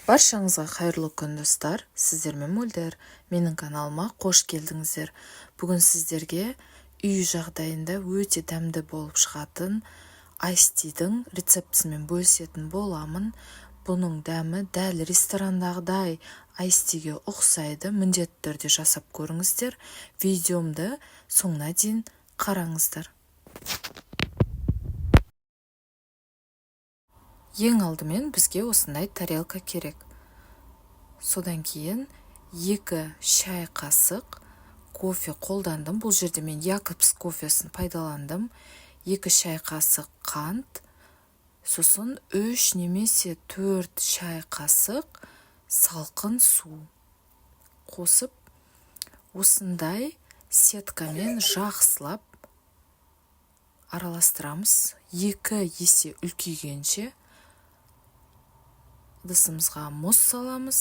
Баршаңызға қайырлы күн, достар! Сіздермен Мөлдір. Менің каналыма қош келдіңіздер. Бүгін сіздерге үй жағдайында өте дәмді болып шығатын айс-тидің рецептісімен бөлісетін боламын. Бұның дәмі дәл ресторандағыдай айс-тиге ұқсайды. Міндетті түрде жасап көріңіздер. Видеомды соңына дейін қараңыздар. Ең алдымен бізге осындай тарелка керек. Содан кейін 2 шай қасық кофе қолдандым. Бұл жерде мен Якобс кофесін пайдаландым. 2 шай қасық қант, сосын 3 немесе 4 шай қасық салқын су қосып, осындай сеткамен жақсылап араластырамыз. 2 есе үлкейгенше ыдысымызға мұз саламыз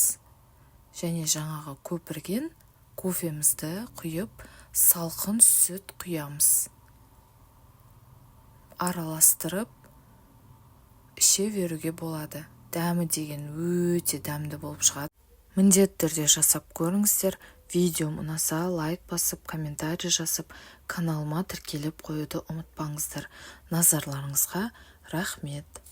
және жаңағы көпірген кофемізді құйып, салқын сүт құямыз. Араластырып іше беруге болады. Дәмі деген өте дәмді болып шығады. Міндетті түрде жасап көріңіздер. Видеом ұнаса, лайк басып, комментарий жазып, каналыма тіркеліп қоюды ұмытпаңыздар. Назарларыңызға рахмет.